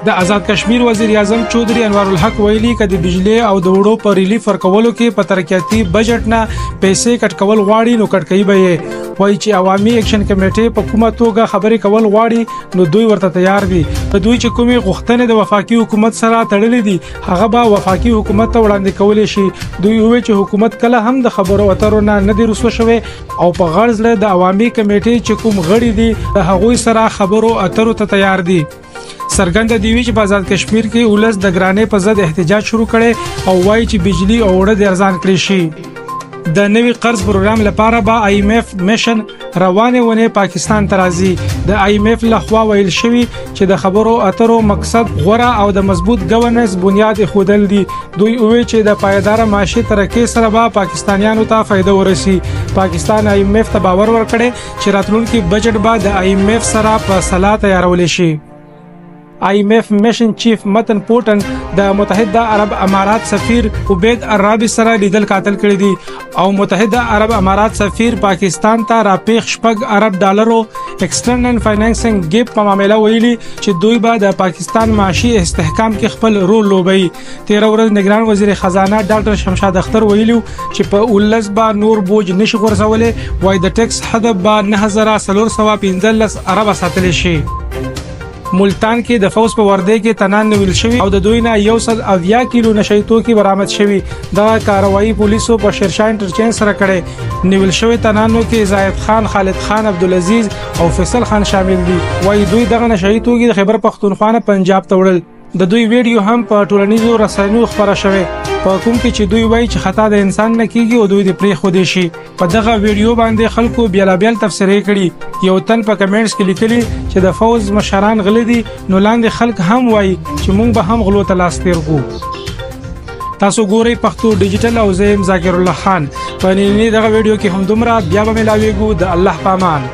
د آزاد کشمیر وزیر اعظم چودري انوار الحق ویلي، که د بجلی او د وړو په ریلیف ورکولو کې په ترقیاتي بجټ نه پیسې کټ کول غواړي نو کټ کوي به یې. وایي چې عوامي اکشن کمیټې په کومه توګه خبرې کول غواړي نو دوی ورته تیار دي. په دوی چې کومې غوښتنې د وفاقي حکومت سره تړلې دي هغه به وفاقي حکومت ته وړاندې کولی شي. دوی وویل چې حکومت کله هم د خبرو اترو نه نه دی رسوا شوی او په غرض له د عوامي کمیټې چې کوم غړي دي د هغوی سره خبرو اترو ته تیار دي. څرګنده دی وي چې په آزاد کشمیر کې ولس د ګرانۍ په ضد احتجاج شروع کړي او وایي چې بجلی او اوړه د ارزان کړی شي. د نوي قرض پروګرام لپاره به آی ایم ایف مشن روانې ونې پاکستان ته راځي. د آی ایم ایف لخوا ویل شوی چې د خبرو اترو مقصد غوره او د مضبوط ګورننس بنیاد ایښودل دي. دوی وویل چې د پایداره معاشي ترقۍ سره به پاکستانیانو ته فایده ورسي. پاکستان آی ایم ایف ته باور ورکړي چې راتلونکي بجټ به د آی ایم ایف سره په سلا تیارول شي. آی ایم ایف مشن چیف متن پوټن د متحده عرب امارات سفیر عبید الرابي سره لیدل کاتل کړی دي او متحده عرب امارات سفیر پاکستان ته راپیښ 6 ارب ډالرو ایکسټرنل فاینانسینګ ګیپ په معامله ویلي چې دوی به د پاکستان معاشي استحکام کې خپل رول لوبوي. 13 ورځ نگران وزیر خزانه ډاکټر شمشاد اختر ویلي چې په 19 به نور بوج نشي غورځولی، وایي د ټیکس حد به 9415 اربه ساتلی شي. ملتان کې د فوج په وردۍ کې تنان نیول شوی او د دوی نه 170 کیلو نشي توکي برآمد شوي. دغه کاروایی پولیسو په شیرشاه انټرچینج سره کړې. نیول شوی تنانو کې زاید خان، خالد خان، عبدالعزیز او فیصل خان شامل دي. وایي دوی دغه نشي توکي د خیبر پښتونخوا نه پنجاب ته وړل. د دوی ویډیو هم په ټولنیزو رسنیو خپره شوې په کوم کې چې دوی وایي چې خطا د انسان نه کیږي او دوی دې پرېښودی شي. په دغه ویډیو باندې خلکو بیلابیل تفسیرې کړي. یو تن په کمنټس کې لیکلي چې د فوج مشران غلي دي، نو لاندې خلک هم وایي چې مونږ به هم غلو ته لاس تیر کو. تاسو ګورئ پښتو ډیجیټل او زه یم ذاکر الله خان. په نننۍ دغه ویډیو کې هم دومره، بیا به ملاویږو. د الله په امان.